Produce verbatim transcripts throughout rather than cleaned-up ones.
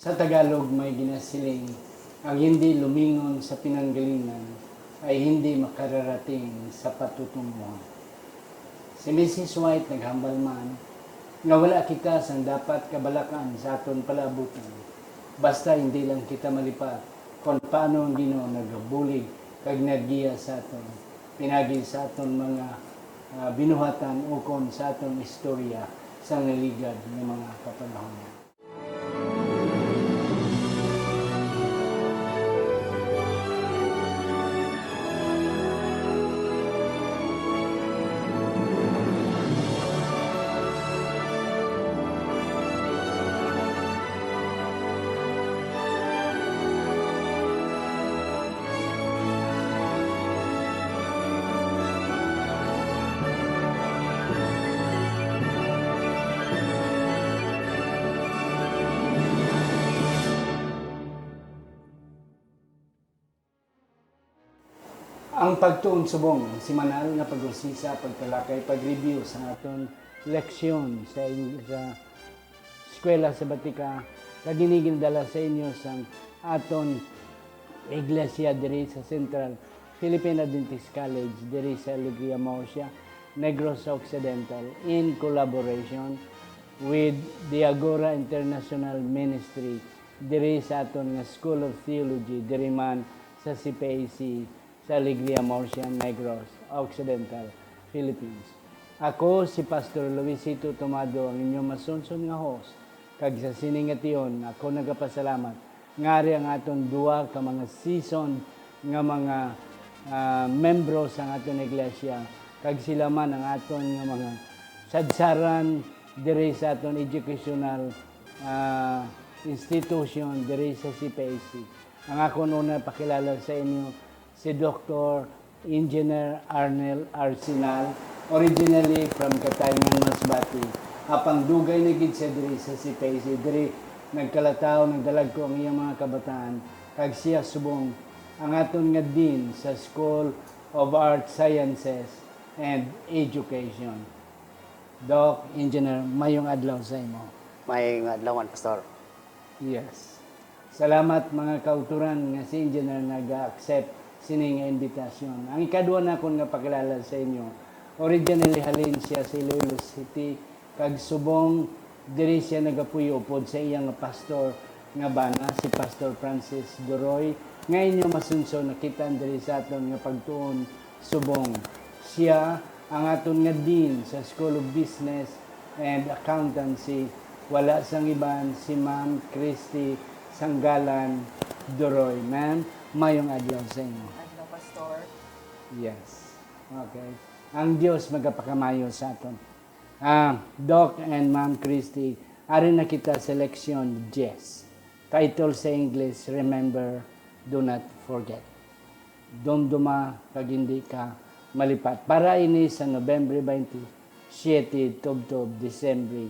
Sa Tagalog may ginasiling, "Ang hindi lumingon sa pinanggalingan ay hindi makararating sa patutunguhan." Si Missus White naghambal man nga wala kita sang dapat kabalakan sa aton palaabutan, basta hindi lang kita malipat kon paano ang Ginoo nagabulig kag naggiya sa aton, pinagi sa aton mga, ah, binuhatan ukon sa aton istorya sa naligad nga mga kapanahonan. Ang pagtuon subong, ang semanal nga pag-usisa, pagtalakay, pag-review sa aton leksyon sa ing-, sa Eskwela Sabatika, kag ini ginadala sa inyo sang aton iglesia diri sa Central Philippine Adventist College diri sa Alegria Murcia, Negros Occidental, in collaboration with the Agora International Ministry diri sa aton nga School of Theology diri man sa C P A C sa Alegria Murcia, Negros Occidental, Philippines. Ako si Pastor Luisito Tomado, ang inyong masunson nga host, kag sa sini nga tion ako nagapasalamat nga ari ang aton duha ka mga seasoned nga mga, ah, membro sang aton iglesia, kag sila man ang aton nga mga sadsaran diri sa aton educational, ah, institution diri sa C P A C. Ang akon una pakilala sa inyo si Doktor Engineer Arnel Arsenal, originally from Katayngan, Masbate, apang dugay na gid siya diri sa C P A C. Diri nagkalataw, nagdalagko ang iyang mga kabataan, kag siya subong ang aton nga Dean sa School of Art Sciences and Education. Doc, Engineer, mayong adlaw sa imo. Mayong adlaw man, Pastor. Yes. Salamat, mga kauturan, nga si Engineer nag-accept sini nga invitation. Ang ikadua nakon nga pakilala sa inyo, originally halin siya sa Iloilo City, kag subong diri siya nagapuyo upod sa iya nga pastor nga bana, si Pastor Francis Doroy, nga inyo masunson nakit-an diri sa aton nga pagtuon subong. Siya ang aton nga Dean sa School of Business and Accountancy, wala sang iban si Ma'am Christy Sanggalan Doroy. Ma'am, mayong adlaw sa inyo. Adlaw, Pastor. Yes. Okay. Ang Dios magapakamayo sa aton. Ah, Doc and Ma'am Christy, ari na kita sa leksyon diyes. Title sa English, Remember, Do Not Forget. Dumduma kag hindi ka malipat. Para ini sa Nobyembre twenty-seven tubtob Disyembre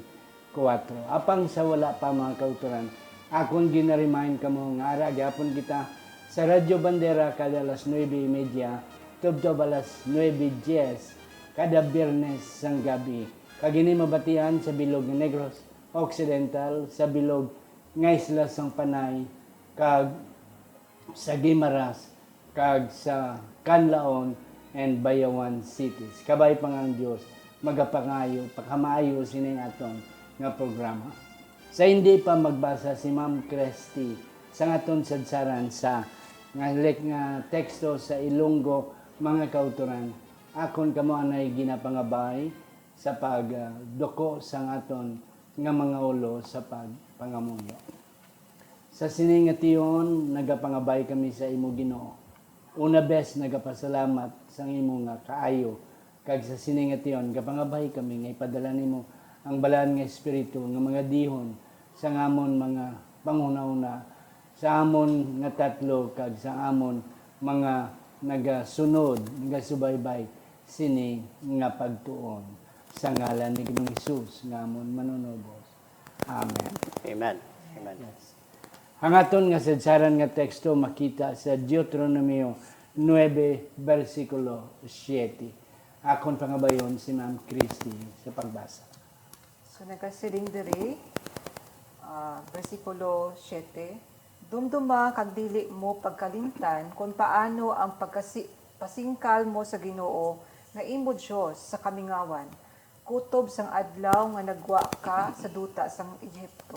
kuwatro. Apang sa wala pa, mga kauturan, akon gina-remind kamo nga ara gyapon kita sa Radyo Bandera kada alas nuebe y media tubtob alas nuebe diez kada Biyernes sang gabi. Kag ini mabatian sa bilog nga Negros Occidental, sa bilog nga isla sang Panay, kag sa Guimaras, kag sa Canlaon and Bayawan cities. Kabay pa nga ang Dios magapangayo, pakamaayo sining aton nga programa. Sa hindi pa magbasa si Ma'am Christy sang aton sadsaran sa nga lek-, nga teksto sa Ilonggo, mga kauturan, akon kamo anay ginapangabay sa pag, ah, duko sang aton nga mga ulo sa pagpangamuyo. Sa sini nga tion, nagapangabay kami sa imo, Ginoo. Una bes, nagapasalamat sang imo nga kaayo, kag sa sini nga tion, gapangabay kami nga ipadala nimo ang Balaan nga Espiritu nga mga dihon sang amon mga panghunahuna, sa amon nga tatlo, kag sa amon mga nagasunod, nagasubaybay sini nga pagtuon. Sa ngalan ni Ginoong Jesus nga amon Manunubos. Amen. Amen. Amen. Yes. Ang aton nga sadsaran nga teksto makita sa Deuteronomio nuebe, bersikulo siyete. Akon pangabayon si Ma'am Christy sa pagbasa. So, nagasiling diri, Ah, bersikulo siete, "Dumduma kag dili mo pagkalimtan kon paano ang pagkasi-, pasingkal mo sa Ginoo nga imo Dios sa kamingawan, kutob sang adlaw nga nagwa ka sa duta sang Egipto,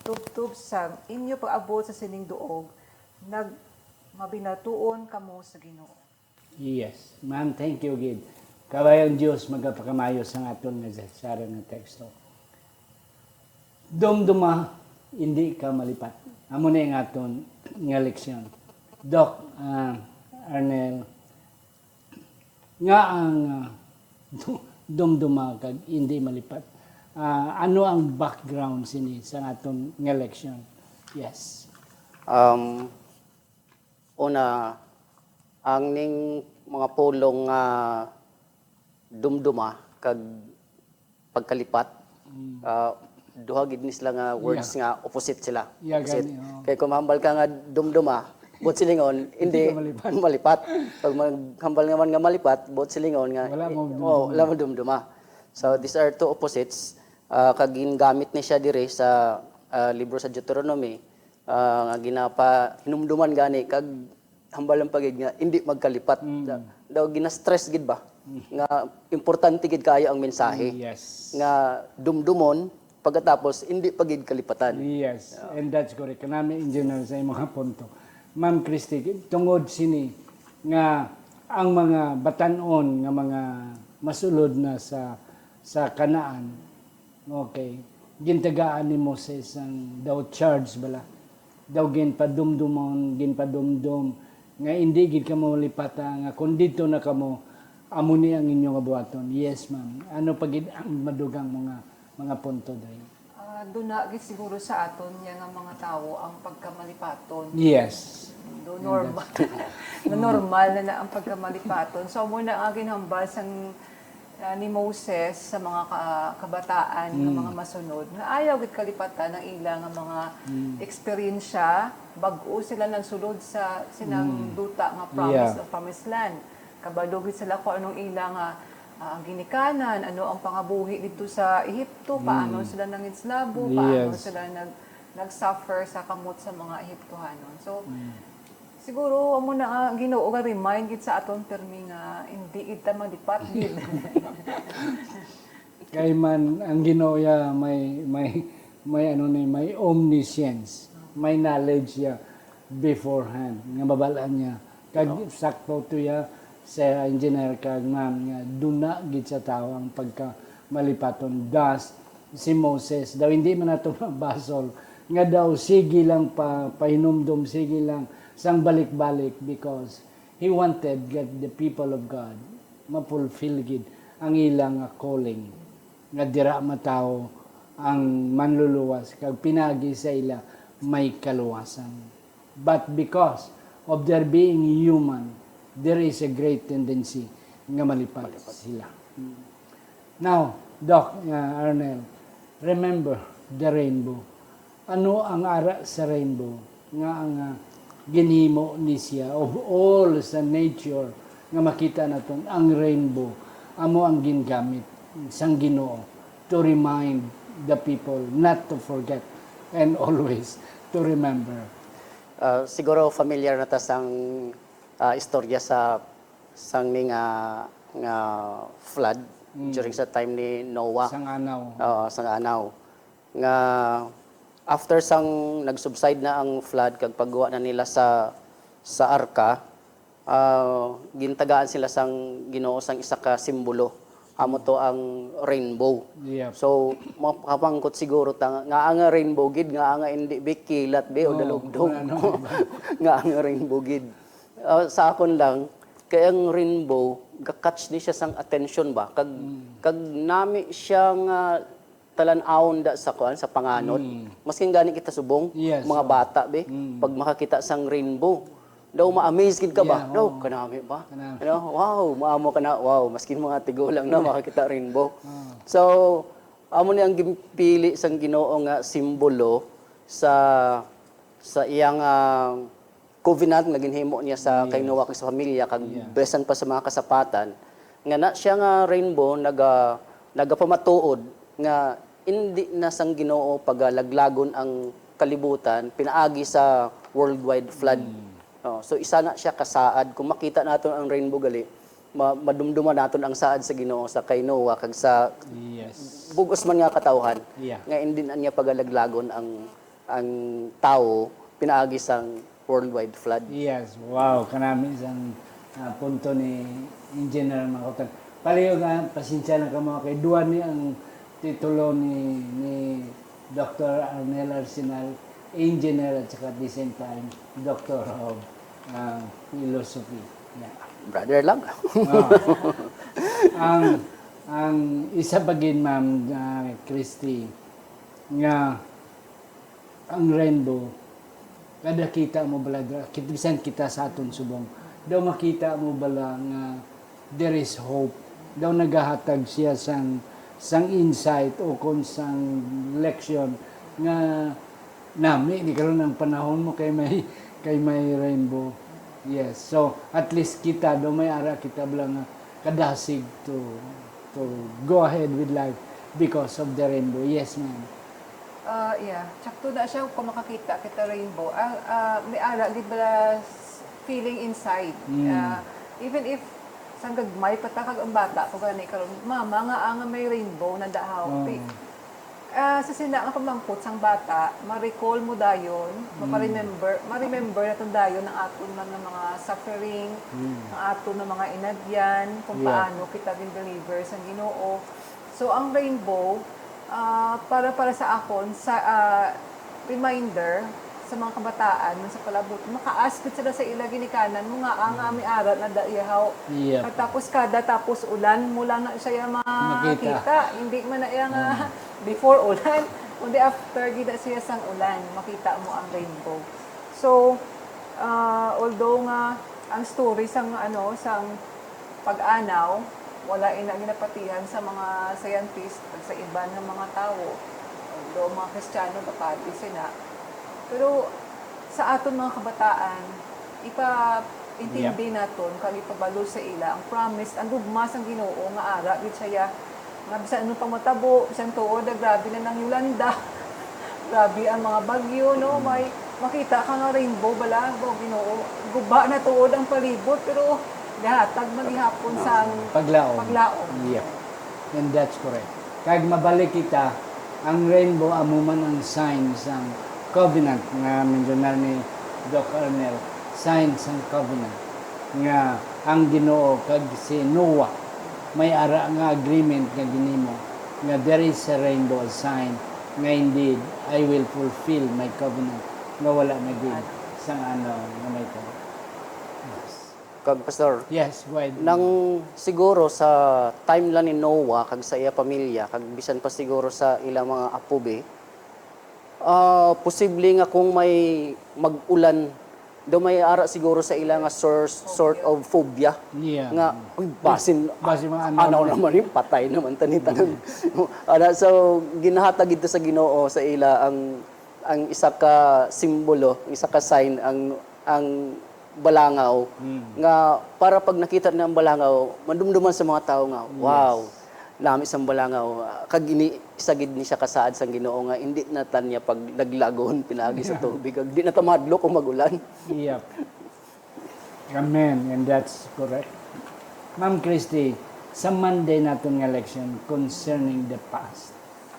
tubtob sang inyo pag-abot sa sining duog, nag-, mabinatuon kamo sa Ginoo." Yes. Ma'am, thank you gid. Kabay ang Dios magapakamayo sang aton nga sa-, sara nga teksto. Dumduma, hindi ka malipat. Amo ni ang aton nga leksyon. Doc, ah, Arnel, nga ang, ah, dumduma kag hindi malipat. Ah, ano ang background sini sa aton nga leksyon? Yes. Um, una, ang ning mga pulong nga dumduma kag pagkalipat, ah, duha gid ni sila nga words nga opposite sila. Yeah, Opposite. gani, oo. Kay kung mahambal ka nga dumduma, buot silingon, hindi ka malipat. malipat. Pag maghambal naman nga malipat, buot silingon nga Wala mo i- oh, wala mo dumduma. So these are two opposites. Ah, kag gingamit ni siya diri sa ah, libro sa Deuteronomy, ah, nga ginapahinumduman gani kag hambal ang pagid nga hindi magkalipat. Da- Daw gina-stress gid ba nga importante gid kayo ang mensahe Yes. nga dumdumon pagkatapos hindi pa gid kalipatan. Yes, and that's correct. Kanami in general sa imong punto. Ma'am Christy, tungod sini nga ang mga batan-on nga mga masulod na sa sa Canaan, okay, gintagaan ni Moses ang daw charge bala. Daw ginpadumdumon, ginpadumdom nga hindi gid kamo malipata nga kung dito na kamo, amo ni ang inyo nga buhaton. Yes, ma'am. Ano pa gid ang madugang mga mga punto diri? Ah, duna gid siguro sa aton niya nga mga tawo ang pagkamalipaton. Yes. Do normal. No, normal na na ang pagkamalipaton. So amo na nga ginhambal sang ah, ni Moses sa mga ka- kabataan nga mga masunod nga ayaw gid kalipatan ang ila nga mga eksperyensya bag-o sila nagsulod sa sinang duta nga promise Yeah. o promised land. Kabalo gid sila kung anong ila nga ah, ginikanan, ano ang pangabuhi didto sa Ehipto, paano sila nanginslabo, paano Yes. sila nag nag-suffer sa kamot sa mga Ehiptohanon. So siguro amo na nga Ginoo nga remind gid sa aton pirmi nga hindi gid ta malipat gid. Kay man ang Ginoo ya may may may ano ni may omniscience, may knowledge ya beforehand nga mabal-an niya. Kag sakto to ya, Sir Engineer kag Ma'am, nga duna gid sa tawo ang pagkamalipaton. Thus, si Moses daw hindi man nato mabasol nga daw sige lang pa pahinumdom, sige lang sang balik-balik because he wanted that the people of God mapulfil gid ang ila nga calling nga dira matawo ang manluluwas kag pinagi sa ila may kaluwasan. But because of their being human, there is a great tendency nga malipat sila. Now, Doc, uh, Arnel, remember the rainbow. Ano ang ara sa rainbow nga ang uh, ginhimo ni siya of all sa nature nga makita naton ang rainbow amo ang gingamit sang Ginoo to remind the people not to forget and always to remember. Ah, siguro familiar na ta sang ah, istorya sa sang ni nga nga flood during sa time ni Noah. Sang anaw. Oo, sang anaw. Nga after sang nag-subside na ang flood kag pagguwa na nila sa sa arka, ah, gintagaan sila sang Ginoo sang isa ka simbolo. Amo to ang rainbow. Yep. So, makapangkot siguro ta nga, nga ang rainbow gid, nga ang hindi bikilat be o Oo, dalugdog. wala na. Nga ang rainbow gid. Ah, sa akon lang, kay ang rainbow, ga-catch ni siya sang attention ba? Kag, kag nami siya nga talan-awon da sa kuan, sa panganod. Maskin gani kita subong, Yes, mga oo. bata be, pag makakita sang rainbow, daw ma-amaze gid ka ba? Yeah, Daw, oo. kanami ba? Kanami. Ano? Wow, maamo ka na. Wow, maskin mga tigulang na makakita rainbow. So, amo ni ang ginpili sang Ginoo nga simbolo sa sa iyang ah, covenant nga ginhimo niya sa kay Noah kag sa pamilya kag Yeah. bisan pa sa mga kasapatan nga na siya nga rainbow naga nagapamatuod nga Indi na sang Ginoo pagalaglagon ang kalibutan pinaagi sa worldwide flood. Oh, so isa na siya ka saad. Kung makita naton ang rainbow gali, ma- madumduman naton ang saad sa Ginoo sa kay Noah kag sa Yes. bugos man nga katawhan Yeah. nga indi na niya pagalaglagon ang ang tawo pinaagi sang worldwide flood. Yes, wow, kanami sang ah, punto ni Engineer Makutan. Palihog nga, pasensya na kamo kay duha ni ang titulo ni ni Doktor Arnel Arsenal, engineer at saka at the same time, Doctor of ah, Philosophy. Yeah. Brother lang. Ah. ang ang isa pa gid, Ma'am ah, Christy, nga ang rainbow, kada kita mo bala, dra- kit- bisan kita sa aton subong, daw makita mo bala nga there is hope. Daw nagahatag siya sang sang insight o kon sang leksyon nga nami ni karon ang panahon mo kay may kay may rainbow. Yes. So at least kita daw may ara kita bala nga kadasig to to go ahead with life because of the rainbow. Yes, ma'am. Ah, yeah. Tsakto na siya kung makakita kita rainbow. Ah, ah, may ara gid bala s- feeling inside. Mm. Ah, even if sang gagmay pa ta kag ang bata ko gani karon, mama nga anga may rainbow na dahaw. Oo. Ti- Ah, sa sina nga pamangkot sang bata, ma-recall mo dayon, Mm. mapa-remember, ma-remember naton dayon ang aton man nga mga suffering, Mm. ang aton nga mga inagyan, kung Yeah. paano kita gin-deliver sang Ginoo. So, ang rainbow, ah, para, para sa akon, sa, ah, reminder sa mga kabataan man sa palabot, maka-ask gid sila sa ila ginikanan mo nga, "Ah, nga may ara na da ihaw." Yep. Tapos kada tapos ulan mo lang na siya Makita. makita. Hindi man na iya nga Mm. before ulan, kundi after gid na siya sang ulan, makita mo ang rainbow. So, ah, although nga ang story sang, ano, sang pag-anaw, wala ina ginapatihan sa mga scientist kag sa iban nga mga tawo, although mga Kristiyano, gapati sila. Pero sa aton mga kabataan, ipaintindi Yep. naton kag ipabalo sa ila ang promise, ang gugma sang Ginoo nga ara gid siya, nga bisan ano pang matabo, bisan tuod na grabe na nang Yolanda, grabe ang mga bagyo, no? Mm. May makita ka nga rainbow bala, bo, Ginoo. Guba na tuod ang palibot, pero gahatag man gihapon sang Paglaom. paglaom. Yep. And that's correct. Kag mabalik kita, ang rainbow amo man ang sign sang covenant nga mensionar ni Doc Arnel, sign sang covenant nga ang Ginoo kag si Noah may ara nga agreement nga ginimo nga there is a rainbow as sign nga indeed I will fulfill my covenant nga wala na gid sang ano nga may tabo. Yes. Kag, Pastor, Yes, go ahead. nang siguro sa time lang ni Noah kag sa iya pamilya, kag bisan pa siguro sa ilang mga apo, bi, ah, posible nga kung may mag-ulan, daw may ara siguro sa ila nga source, sort of phobia. Yeah. Nga, "Uy, basin, Basin mga anaw ano. naman yung patay naman tani tanan." Ana, so, ginahatag gid sa Ginoo sa ila ang, ang isa ka simbolo, ang isa ka sign, ang, ang balangaw, Mm. nga para pag nakita na ang balangaw, madumduman sa mga tao nga, Yes. "Wow, lami sang balangaw." Kag ini, isa gid ni siya kasaad sang Ginoo nga hindi na ta niya paglaglagon pinaagi sa Yeah. tubig, kag di na ta mahadlok kung mag-ulan. Yep. Amen. And that's correct. Ma'am Christy, sa Monday naton nga leksyon concerning the past.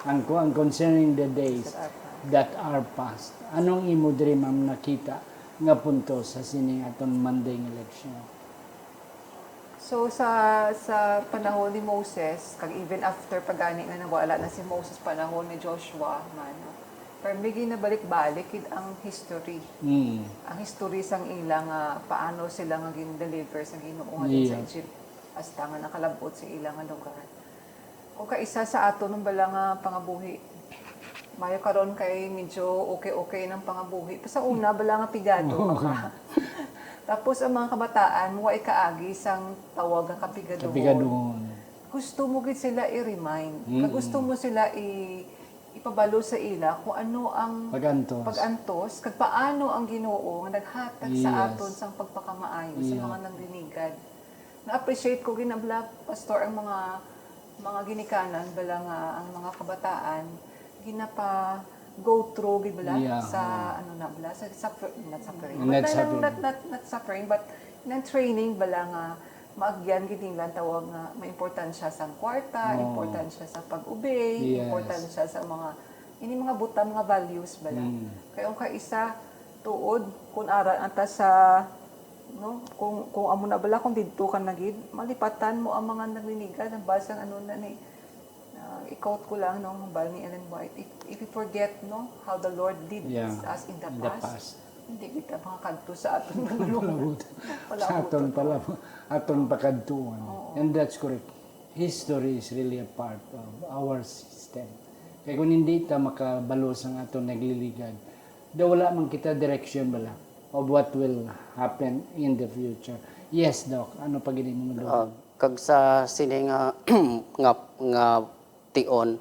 Ang kuan concerning the days That are past. that are past. Anong imo diri, ma'am, nakita nga punto sa sining aton Monday nga leksyon? So, sa, sa panahon ni Moses, kag even after pa gani nga nawala na si Moses, panahon ni Joshua man, no? Pero may ginabalik-balik gid ang history. Mm. Ang history sang ila nga paano sila nga gin-deliver sa Ginoo nga din sa Yeah. Egypt, hasta nga nakalab-ot sa ila nga lugar. O kaisa sa aton ang bala nga pangabuhi. Mayo karon kay medyo okay-okay ng pangabuhi. Sa una, bala nga pigado ka pa. Tapos ang mga kabataan, wa ikaagi sang tawag nga kapigaduhon. Kapigaduhon. Gusto mo gid sila i-remind. Kag Mm-mm. gusto mo sila i-, ipabalo sa ila kung ano ang Pag-antos. pag-antos, kag paano ang Ginoo nga naghatag sa Yes. aton sang pagpakamaayo sa Yeah. mga naglinigad. Na-appreciate ko gid na bala, Pastor, ang mga Mga ginikanan bala nga ang mga kabataan ginapa go through gid bala Yeah, sa oo. ano na bala sa suffer, not suffering. Not But na lang, suffering. not, not, not suffering, but nang training bala nga maagyan gid nila ang tawag nga maimportansya sang kwarta, Oo. importansya sa pag-obey, Yes. importansya sa mga ini mga butang, mga values bala. Mm. Kay ang kaisa tuod kung ara anta sa no, kung kung amo na bala kung didto ka na gid, malipatan mo ang mga nagniniga, nagbasa ng ano na ni Ah, i-quote ko lang, no, ang hambal ni Ellen White, if, if we forget, no, how the Lord did Yeah. us in the In the past, past. hindi kita makakadto sa aton Wala Sa aton to. pala, aton pakadtuan. Oo. And that's correct. History is really a part of our system. Kaya kung hindi ta makabalo sa aton nagliligad, da wala man kita direction bala of what will happen in the future. Yes, Doc. Ano pa gini mo, Doc? Ah, kag sa sini nga, nga, nga tion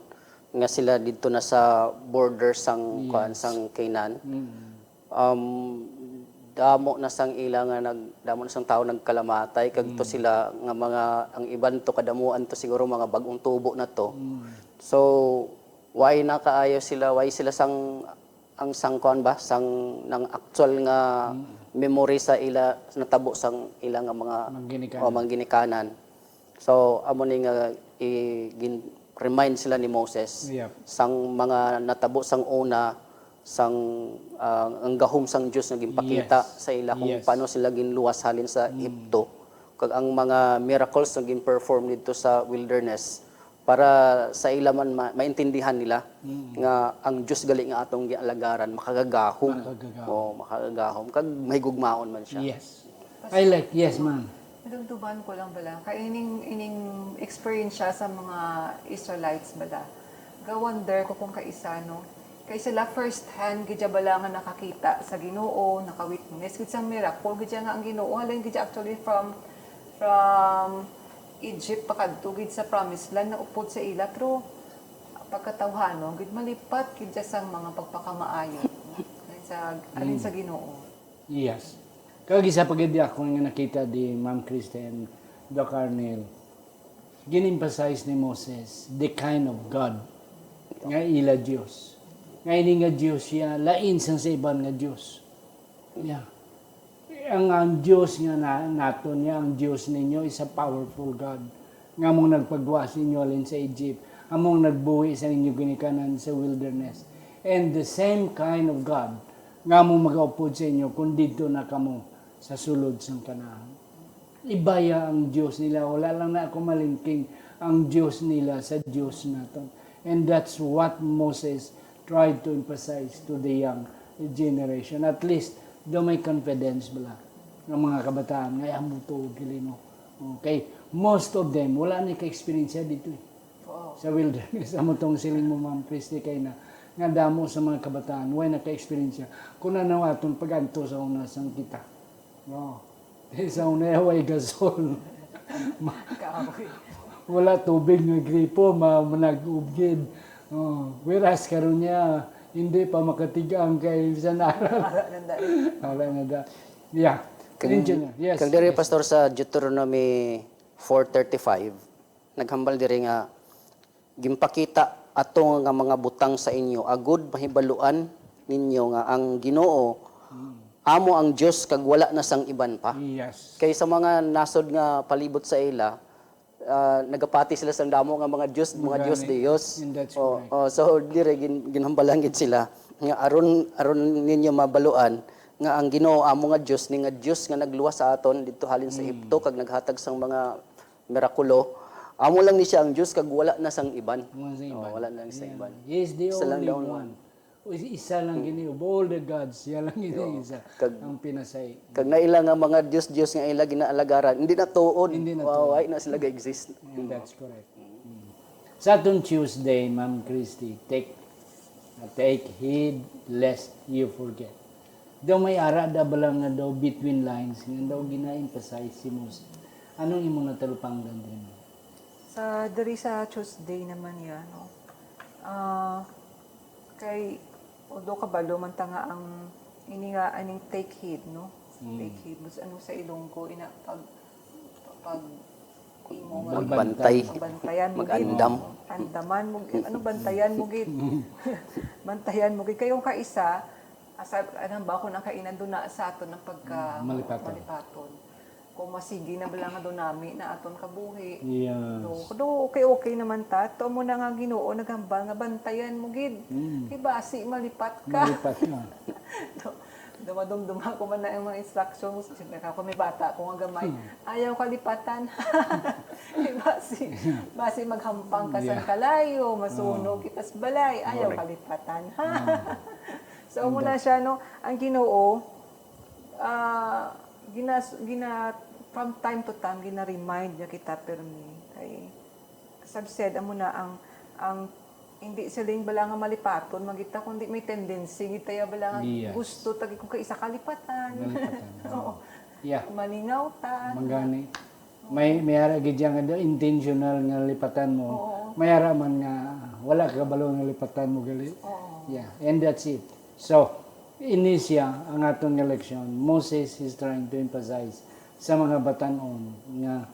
nga sila didto na sa border sang, Yes. kuan, sang Canaan. Mm. Um, damo na sang ila nga nag-, damo na sang tawo nagkalamatay, kag to Mm. sila nga mga, ang iban to kadamuan to siguro mga bag-ong tubo na to. Mm. So, why na kaayo sila, why sila sang, ang sang kuan ba, sang nang actual nga Mm. memory sa ila, natabo sang ila nga mga Mga ginikanan. o mga ginikanan. So, amo ni nga i-, gin-, remind sila ni Moses Yep. sang mga natabo sang una, sang, ah, ang gahom sang Dios nga ginpakita Yes. sa ila kung Yes. paano sila ginluwas halin sa Mm. Egipto, kag ang mga miracles nga gin-perform didto sa wilderness para sa ila man ma-, maintindihan nila Mm. nga ang Dios gali nga atong gialagaran makagagahom. Makagagahom. O, makagagahom. Kag mahigugmaon man siya. Yes. I like, yes, ma'am. Madumduman ko lang bala. Kay ining, ining experience siya sa mga Israelites bala. Ga-wonder ko kung kaisa, no? Kay sila first hand gid siya bala nga nakakita sa Ginoo, nakawitness gid sa miracle gid siya nga ang Ginoo halin gid siya actually from, from Egypt pakadto gid sa promised land na upod sa ila, pero pagkatawhanon gid malipat gid siya sang mga pagpakamaayo, no? Halin sa, halin Mm. sa Ginoo. Yes. Kag isa pa gid ako nga nakita di Ma'am Kristen, Doc Arnel, gin-emphasize ni Moses the kind of God nga ila Dios. Nga ini nga Dios siya lain sang sa iban nga Dios. Yeah. Ang, ang Dios nga na, naton niya, ang Dios ninyo is a powerful God. Nga among nagpagwa sa inyo halin sa Egypt, among nagbuhi sa inyo ginikanan sa wilderness. And the same kind of God nga among magaupod sa inyo kung didto na kamo sa sulod sang Canaan. Iba ya ang Dios nila. Wala lang na ako malingking ang Dios nila sa Dios naton. And that's what Moses tried to emphasize to the young generation. At least, do may confidence bala ng mga kabataan nga amo to, Ginoo. Okay, most of them, wala ni ka-experience dito eh. Oo. Sa wilderness, amo tong siling mo, Ma'am Christy, kay na, nga damo sa mga kabataan, way naka-experience. Kung ano aton pag-anto sa una sang kita. No. Sa una, way gasol. Ma-, Kahoy. Wala tubig nga gripo, ma-, manag-ubgid. Oh, whereas karon niya, hindi pa makatigang kay sa naral. Wala nanda. Wala nanda. Yeah. Kag, Engineer, yes, kag diri, yes. Pastor, sa Deuteronomy four thirty-five, naghambal diri nga, "Ginpakita ato nga mga butang sa inyo, agud mahibaluan ninyo nga ang Ginoo Hmm. amo ang Dios, kag wala na sang iban pa." Yes. Kay sa mga nasod nga palibot sa ila, ah, nagapati sila sang damo nga mga dios, mga Gani. Dios-dios. And that's Oh, correct. Oh, so, dire gin-, ginhambalan gid sila nga aron, aron ninyo mabaluan nga ang Ginoo amo nga Dios, ni nga Dios nga nagluwas sa aton didto halin sa Mm. Egipto kag naghatag sang mga mirakulo. Amo lang ni siya ang Dios kag wala na sang iban. Wala sang Oh, iban. Wala na sang Yeah. iban. He is the Isa lang only daw one. Is-, isa lang Mm. gini. Of all the gods, siya lang gini Yo. isa Kag, ang pinasay. kag na ila nga mga dios-dios nga ila ginaalagaran, hindi na tuod. Hindi na Wow, tuod. Ay na sila ga-exist. Yeah, that's correct. Mm. Sa atong Tuesday, Ma'am Christy, take, take heed lest you forget. Daw may ara da bala nga daw between lines, nga daw gina-emphasize si Moses. Anong imong natalupangdan din? Sa, diri sa Tuesday naman yan, no? Ah, kay, although kabalo man ta nga ang, ini nga, aning take heed, no? Mm. Take heed, mas ano sa Ilonggo, ina, pag, pag, Magbantay. Mabantayan mo gid. Mag-andam. Andaman mo gid. Ano, bantayan mo gid. Bantayan mo gid. Kay kung kaisa, asa, anong ba kung ang kainan duna sa aton ang pagka Malipaton. Malipaton. Kung masigi na bala nga dunami na aton kabuhi. Yes. Do, do, okay, okay naman ta. To mo na nga Ginoo naghambal nga bantayan mo gid. Mm. Kay basi malipat ka. Malipat ka. Do, dumadumduma ko man na ang mga instructions. Siyempre, ako may bata ko nga gamay. Hmm. Ayaw kalipatan. Kay basi, basi maghampang ka sa Yeah. kalayo, masunog Oh. kita sa balay. Ayaw Correct. kalipatan. Hmm. So, amo na Indeed. siya, no? Ang Ginoo, ah, ginas-, gina-, from time to time, gina-remind niya kita, pirmi. Kay, as I've said, amo na ang, ang, hindi siling bala nga malipaton, magita, kundi may tendency, gitaya bala nga Yes. gusto, tagi kung kaisa kalipatan. Kalipatan, Oo. oo. Yeah. Malingaw ta. Manggani. May, may ara gid siya nga intentional nga lipatan mo. Oo. May ara man nga wala ka kabalo nga lipatan mo gali. Oo. Yeah, and that's it. So, ini siya ang aton nga leksyon. Moses is trying to emphasize sa mga batan-on nga,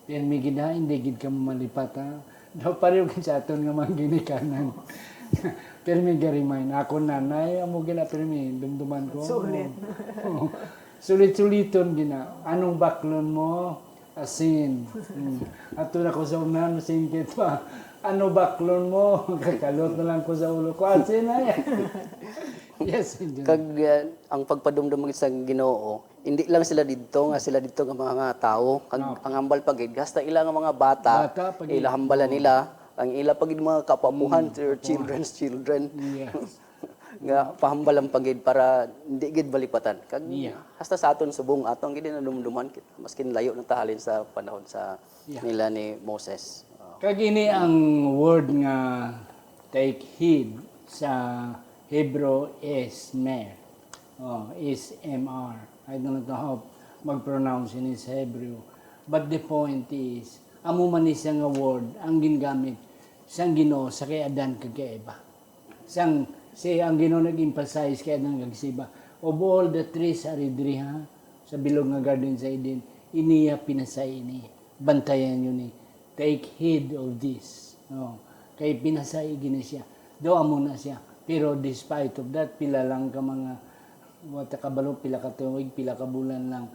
"Pirmi gid ha, hindi gid ka malipatan." Daw pareho gid sa aton nga mga ginikanan. Pirmi gid remind. Ako nanay, amo gina pirmi, dumduman ko. Sulit. Sulit-suliton gina. Anong baklon mo? Asin. Hmm. Ato na ko sa unahan, masingkit pa. Ano baklon mo? Kakalot na lang ko sa ulo ko. Asin na yan. Yes, Inday. Kag, uh, ang pagpadumdum sa Ginoo, hindi lang sila didto, nga sila didto nga mga tawo. Kag No. ang hambal pa gid, hasta ila nga mga bata, Bata pa gid. ila hambala Oo. nila, ang ila pa gid mga kaapo-apuhan, Mm, their kaapuhan. children's children. Yes. Nga pahambalan pa gid para hindi gid malipatan. Kag Yeah. hasta sa aton subong, aton gid nadumduman kita. Maskin layo na ta halin sa panahon sa Yeah. nila ni Moses. Oh. Kag ini ang word nga take heed sa Hebrew is mer. Oh, is M R. I don't know how mag-pronounce ini sa Hebrew. But the point is, amo man ni siya nga word ang gingamit sang Ginoo sa kay Adan kag kay Eva. Sang, si, ang Ginoo nag-emphasize kay Adan kag si Eva, "Of all the trees ari diri, ha, sa bilog nga garden sa Eden, iniya pinasay ini. Bantayan niyo ni. Take heed of this." No? Kay pinasay gini siya. Do amo na siya. Pero despite of that, pila lang ka mga, wa ta kabalo, pila ka tuig, pila ka bulan lang,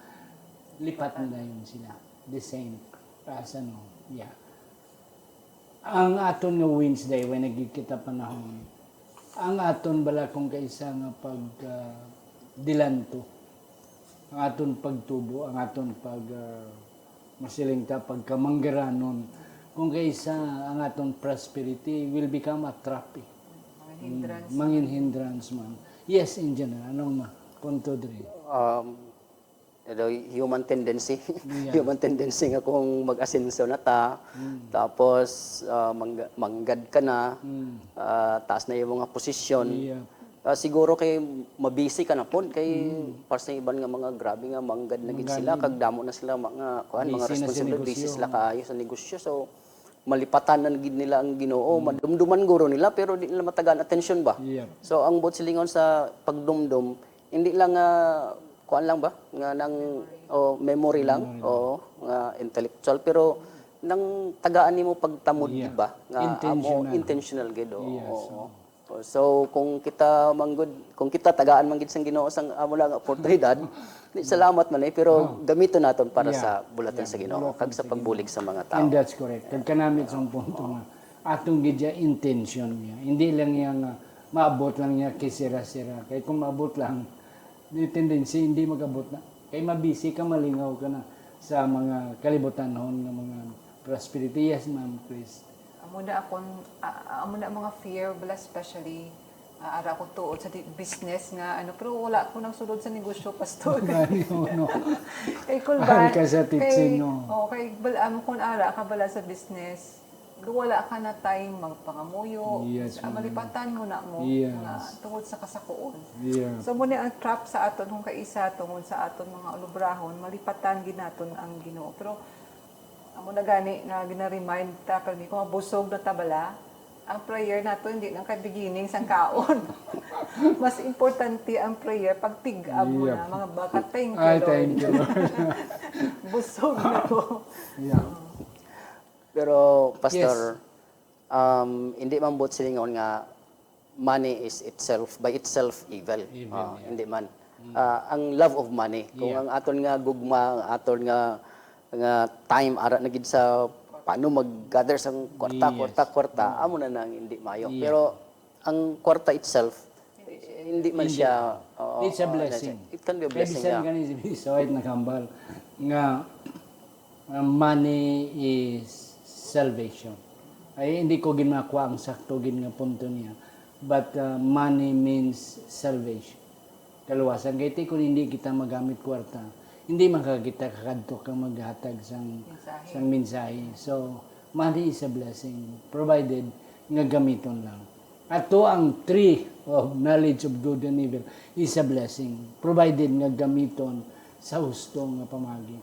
lipat na dayon sila. The same. As ano, yeah. Ang aton nga Wednesday, way na gid kita panahon, ang aton bala kung kaisa nga pag, ah, dilanto, ang aton pagtubo, ang aton pag, ah, masiling ta, pagkamanggaranon, kung kaisa ang aton prosperity will become a trap, eh. Mga hindrance. Mm, mangin hindrance man. Yes, in general. Anong ma-, punto diri? Um, Ano, human tendency. Yeah. Human tendency nga kung mag-asenso na ta, Mm. tapos, ah, mangga-, manggad ka na, Mm. ah, taas na yung mga posisyon. Yeah. Ah, siguro kay mabisi ka na pod, kay Mm. para sa iban nga mga grabe nga manggad na gid Manggad sila, na. kag damo na sila mga, kuan, mga Busy na sa responsibility, busy negosyo. sila kaayo sa negosyo. So, malipatan na gid nila ang Ginoo. Mm. Madumduman guro nila, pero di nila matagaan atensyon ba? Yep. So, ang buot silingon sa pagdumdom, hindi lang nga, kuan lang ba? Nga nang, o, memory lang, Memory lang. oo, nga intellectual, pero nang tagaan nimo pagtamod, Yeah. di ba? Nga amo, Intentional. intentional gid, oo, Yes, oo. oo. So, kung kita manggod, kung kita tagaan man gid sang Ginoo sang amo lang nga oportunidad, di, salamat man eh, pero Oh. gamiton naton para Yeah. sa bulatan Yeah, sa Ginoo, bulatan kag sa sa pagbulig Ginoo. sa mga tao. And that's correct. Kag kanami sa punto nga, atong gid siya intention niya. Hindi lang niya nga maabot lang niya kay sira-sira. Kay kung maabot lang, may tendency, hindi mag-abot na. Kay mabisi ka, malingaw ka na sa mga kalibutanhon nga mga prosperity. Yes, ma'am, please. Amo na akon, a-, amo na mga fear, bala, especially, ah, ara ko tuod sa di-, business nga, ano, pero wala ko nang sulod sa negosyo, Pastor. Ay, oo, no. Kay kung Mahal ba, ka sa teaching, kay, no? oh, kay bala, amo kung ara ka bala sa business, do wala ka na time magpangamuyo. Yes, Ah, ma'am. malipatan mo na mo Yes. nga tungod sa kasakuon. Yeah. So, mo ni ang trap sa aton kung kaisa tungod sa aton mga ulubrahon, malipatan gid naton ang Ginoo. Pero amo na gani nga gina-remind ta, pero kung mabusog na ta bala, Ang prayer nato hindi lang kay beginning sang kaon. Mas importante ang prayer pag tig-ab mo Yep. na, mga baka, "Thank you, Ay, Lord." Thank you, Lord. Busog na ko. Yeah. Pero, Pastor, um, hindi man buot silingon nga money is itself, by itself, evil. Evil, Ah, yeah. Hindi man. Ah, ang love of money, kung Yeah. ang aton nga gugma, ang aton nga nga time ara na gid sa paano mag-gather sang kwarta, Yes. kwarta, kwarta, amo na nang hindi maayo. Yeah. Pero ang kwarta itself, eh, hindi man Hindi. siya, oo, It's a oo, blessing. It can be a Kaya blessing, bisan yeah. Gani si Bisoy naghambal nga uh, money is salvation. Ay, hindi ko gid makuha ang sakto gid nga punto niya. But uh, money means salvation. Kaluwasan. Kay ti kung hindi kita magamit kwarta, hindi man ka kita kakadto ka maghatag sang Mensahe. sang mensahe. So, money is a blessing provided nga gamiton lang. Ato ang tree of knowledge of good and evil is a blessing provided nga gamiton sa husto nga pamagi.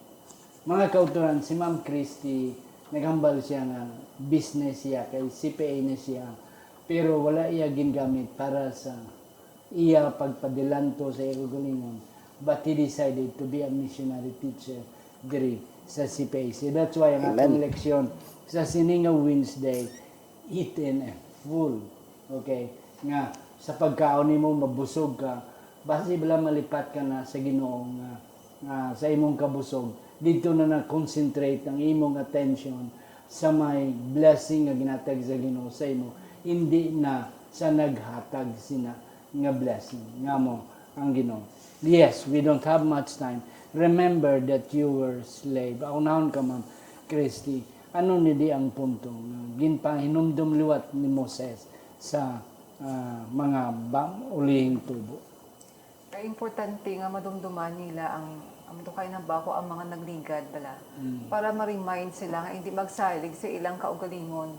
Mga kautoran, si Ma'am Christy, naghambal siya nga business siya, kay C P A na siya, pero wala iya gingamit para sa iya pagpadilanto sa iya kaugalingon, but he decided to be a missionary teacher diri sa C P A C. That's why ang atong Amen. Leksyon sa sini nga Wednesday, eat and full. Okay? Nga sa pagkaon nimo mabusog ka, basi bala malipat ka na sa Ginoo nga, nga sa imong kabusog. Dito na na-concentrate ang imong attention sa may blessing nga ginatag sa Ginoo sa imo, hindi na sa naghatag sina nga blessing, nga mo ang Ginoo. Yes, we don't have much time. Remember that you were slave. Ako nahon ka, Ma'am Christy. Ano ni di ang punto nga ginpahinumdom liwat ni Moses sa ah, mga ba, ulihing tubo? Kaya importante nga madumduman nila ang, ang to kay nabako ang mga nagligad bala. Para ma-remind sila nga hindi magsalig sa ilang kaugalingon.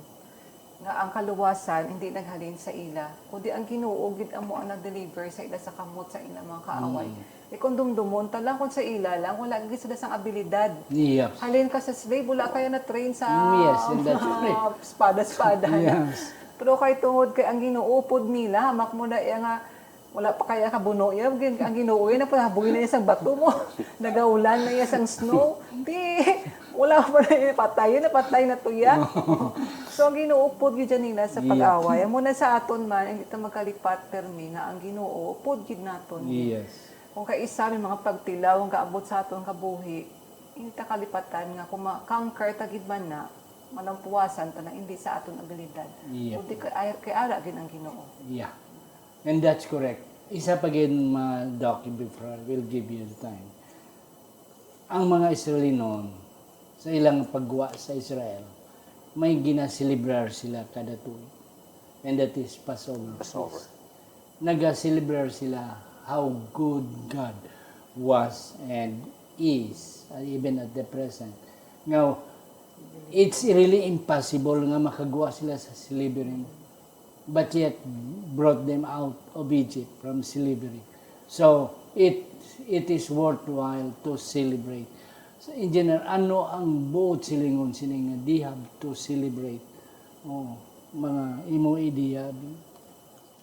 Nga ang kaluwasan hindi naghalin sa ila, kundi ang Ginoo gid amo ang nag-deliver sa ila sa kamot sa ilang mga kaaway. E kung dumdumon ta lang kung sa ila lang, wala gid sila sang abilidad. Yes. Halin ka sa slave, wala kaya na-train sa Mm, yes, and that's mga correct. espada-espada. Yes. Pero kay tungod kay ang Ginoo pod nila, hamak mo na iya nga wala pa kaya kabuno iya, ang Ginoo iya napahabuy na iya sang bato mo. Nagaulan na iya sang snow. Di, wala pa na iya patay, napatay na to iya. So ang Ginoo pod gyud nila sa Yeah. pag-away. Amo na sa aton man, hindi ta magkalipat permi nga ang Ginoo pod gyud naton. Yes. Kung kaisa may mga pagtilaw ang gaabot sa aton kabuhi, hindi ta kalipatan nga kung ma-conquer ta gid man na, manampuwasan ta na hindi sa aton abilidad, Yep. kundi kay, kay ara gid ang Ginoo. Yeah. And that's correct. Isa pa gid, ma Doc, before I will give you the time. Ang mga Israelinon, sa ilang pagguwa sa Israel, may ginaselebrar sila kada tuig. And that is Passover. Passover. Feast. Nagaselebrar sila how good God was and is, uh, even at the present. Now, it's really impossible nga makaguwa sila sa slavery, but yet brought them out of Egypt from slavery. So, it it is worthwhile to celebrate. So, Engineer, ano ang buot silingon sini nga they have to celebrate? Oh, mga imo idea.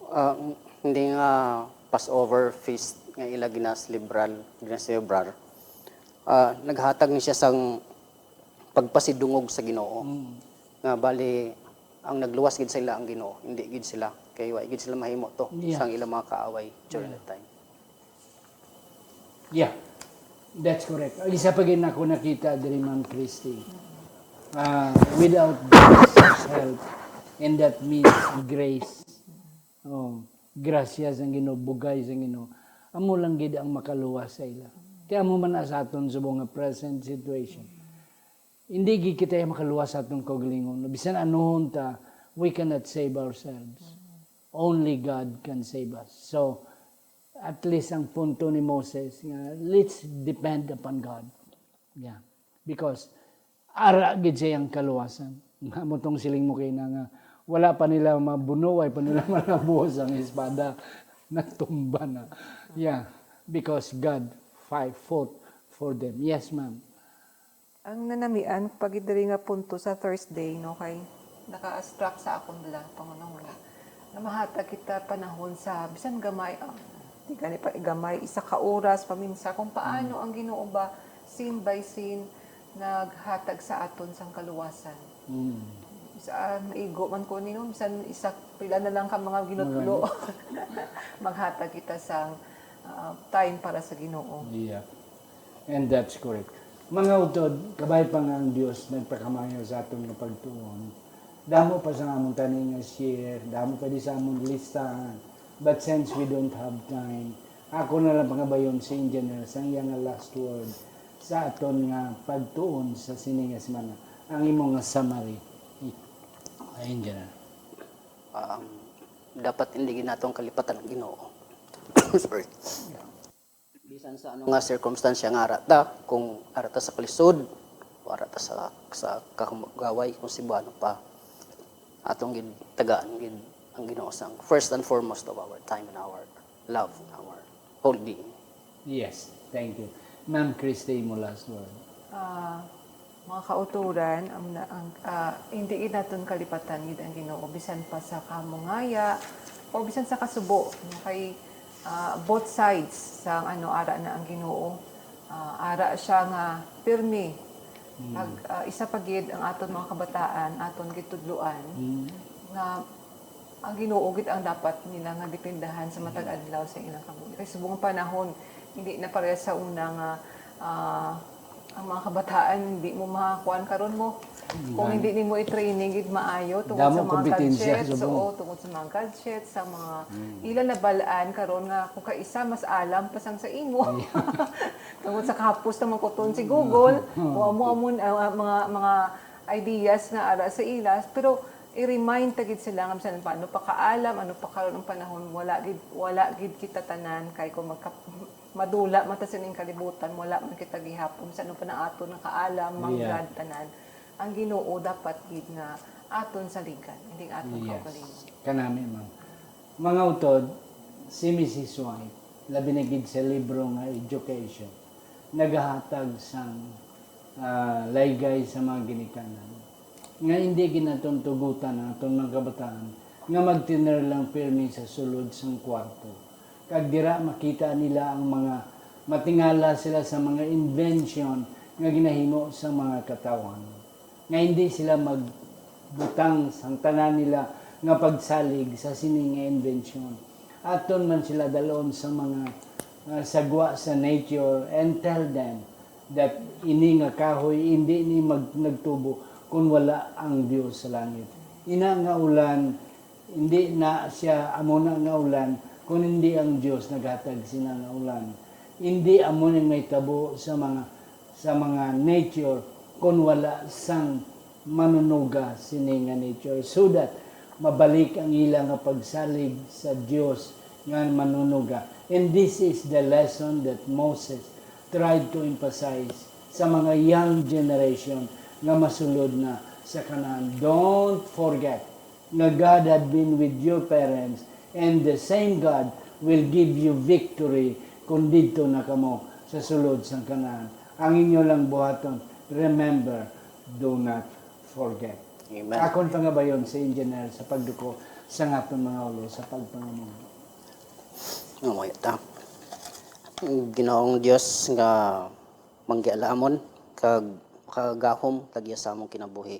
Ah, hindi nga Passover feast nga ila ginaselebral, ginaselebrar, ah, naghatag ni siya sang pagpasidungog sa Ginoo. Nga bali, ang nagluwas gid sa ila ang Ginoo, hindi gid sila. Kay wa gid sila mahimo to Yeah. sang ilang mga kaaway during Yeah. that time. Yeah, that's correct. Ang isa pa gid ako nakita diri, Ma'am Christy. Ah, without God's help, and that means grace. Oh, grasya sang Ginoo, bugay sang Ginoo. Amo lang gid ang makaluwas sa ila. Kaya amo man na sa aton subong nga present situation. Hindi gid kita makaluwas sa aton kaugalingon. Bisan anuhon ta, we cannot save ourselves. Only God can save us. So, at least ang punto ni Moses nga, let's depend upon God. Yeah. Because ara gid siya ang kaluwasan. Amo tong siling mo kay na nga, wala pa nila mabuno, wala pa nila malabuhos ang espada. Natumba na. Yeah. Because God fight, fought for them. Yes, ma'am. Ang nanamian pa gid diri nga punto sa Thursday, no, kay Naka-struck sa akon bala panghunahuna nga mahatag kita panahon sa bisan gamay, ah, di gani pa gamay, isa ka oras paminsa, kung paano ang Ginoo ba scene by scene naghatag sa aton sang kaluwasan. Mm. Sa, ah, maigo man ko nino, bisan isa, pila na lang ka mga ginutlo. Maghatag kita sang, ah, time para sa Ginoo. Yeah. And that's correct. Mga utod, kabay pa nga ang Dios nagpakamaayo sa aton nga pagtuon. Damo pa sa amon tani nga share, damo pa di sa amon listahan. But since we don't have time, ako na lang pangabayon si Engineer sang iya nga last word sa aton nga pagtuon sa sini nga semana. Ang imo nga summary, Engineer. Um, dapat hindi gid naton kalipatan ang Ginoo. Sorry. Bisan sa ano nga sirkumstansya nga ara ta, kung ara ta sa kalisod, o ara ta sa, sa kahumagaway, kung Cebuano pa, atong gid tagaan gid ang Ginoo sang first and foremost of our time and our love and our whole being. Yes, thank you. Ma'am Christy, mo last word. Ah, mga kauturan, ang, na- ang, ah, hindi gid naton kalipatan gid ang Ginoo, bisan pa sa kamungaya, o bisan sa kasubo, no? Kay, ah, both sides sa ano, ara na ang Ginoo. Ah, ara siya nga pirmi. Pag, ah, isa pa gid ang aton mga kabataan, aton gitudloan nga ang Ginoo gid ang dapat nila nga dependahan sa matag adlaw sa ilang kabuhi. Kay subong ang panahon, hindi na pareha sa una nga, ah, ang mga kabataan, hindi mo makakuan karon mo. Kung hindi nimo i-training gid maayo tungod sa mga gadgets, oo, tungod sa mga gadgets, sa mga ila nabal-an karon nga kung kaisa mas alam pa sang sa imo. Tungod sa kahapos naman kuton si Google, o amo-amo, ah, mga, mga ideas nga ara sa ila, pero i-remind ta gid sila nga bisan paano pa kaalam, ano pa karon ang panahon, wala gid, wala gid kita tanan kay kung magka-, madula man ta sining kalibutan, wala man kita gihapon sa ano pa na aton nga kaalam, manggad tanan. Ang Ginoo dapat gid nga aton saligan, hindi aton kaugalingon. Kanami, ma'am. Mga utod, si Missus White, labi na gid sa libro nga Education, nagahatag sang, ah, laygay sa mga ginikanan nga hindi gid naton tugutan ang aton mga kabataan nga magtener lang pirmi sa sulod sang kwarto, kag dira makita nila ang mga, matingala sila sa mga invention nga ginahimo sa mga katawhan, nga hindi sila magbutang sang tanan nila nga pagsalig sa sini nga invention. Aton man sila dalon sa mga, ah, sagwa sa nature and tell them that ini nga kahoy hindi ni mag-, nagtubo kon wala ang Dios sa langit. Ina nga ulan, hindi na siya amo na nga ulan kon hindi ang Dios naghatag sina nga ulan. Hindi amo ni mahitabo sa mga, sa mga nature kon wala sang manunuga sini nga nature, so that mabalik ang ila nga pagsalig sa Dios nga manunuga. And this is the lesson that Moses tried to emphasize sa mga young generation nga masulod na sa Canaan. Don't forget nga God had been with your parents, and the same God will give you victory kung didto na kamo sa sulod sang Canaan. Ang inyo lang buhaton, remember, do not forget. Amen. Akon pangabayon si Engineer sa pagduko sa aton mga ulo sa pagpangamon. Ngamuya ta. Ang Ginoong Dios nga manggialamon kag makagahom tagya sa among kinabuhi.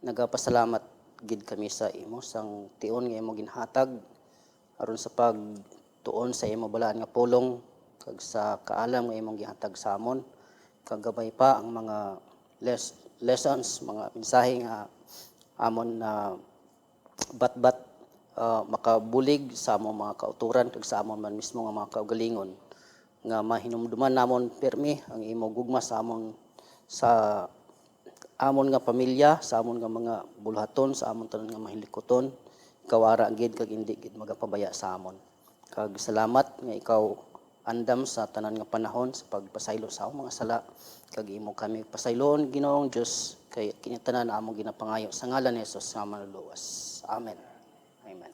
Nagapasalamat gid kami sa imo sang tion nga imo ginhatag aron sa pagtuon sa imo balaan nga pulong kag sa kaalam nga imong gihatag sa amon, kag gamay pa ang mga les-, lessons, mga mensahe nga amon na batbat, ah, makabulig sa among mga kauturan kag sa amon man mismo nga mga kaugalingon, nga mahinumduman namon pirmi ang imo gugma sa amon, sa amon nga pamilya, sa amon nga mga buluhaton, sa amon tanan nga mahinlikuton. Ikaw ara gid kag indi gid magapabaya sa amon. Kag salamat nga ikaw andam sa tanan nga panahon sa pagpasaylo sa among mga sala, kag imo kami pasayloon, Ginoong Dios, kay kini tanan among ginapangayo sa ngalan ni Jesus nga Manluluwas. Amen. Amen.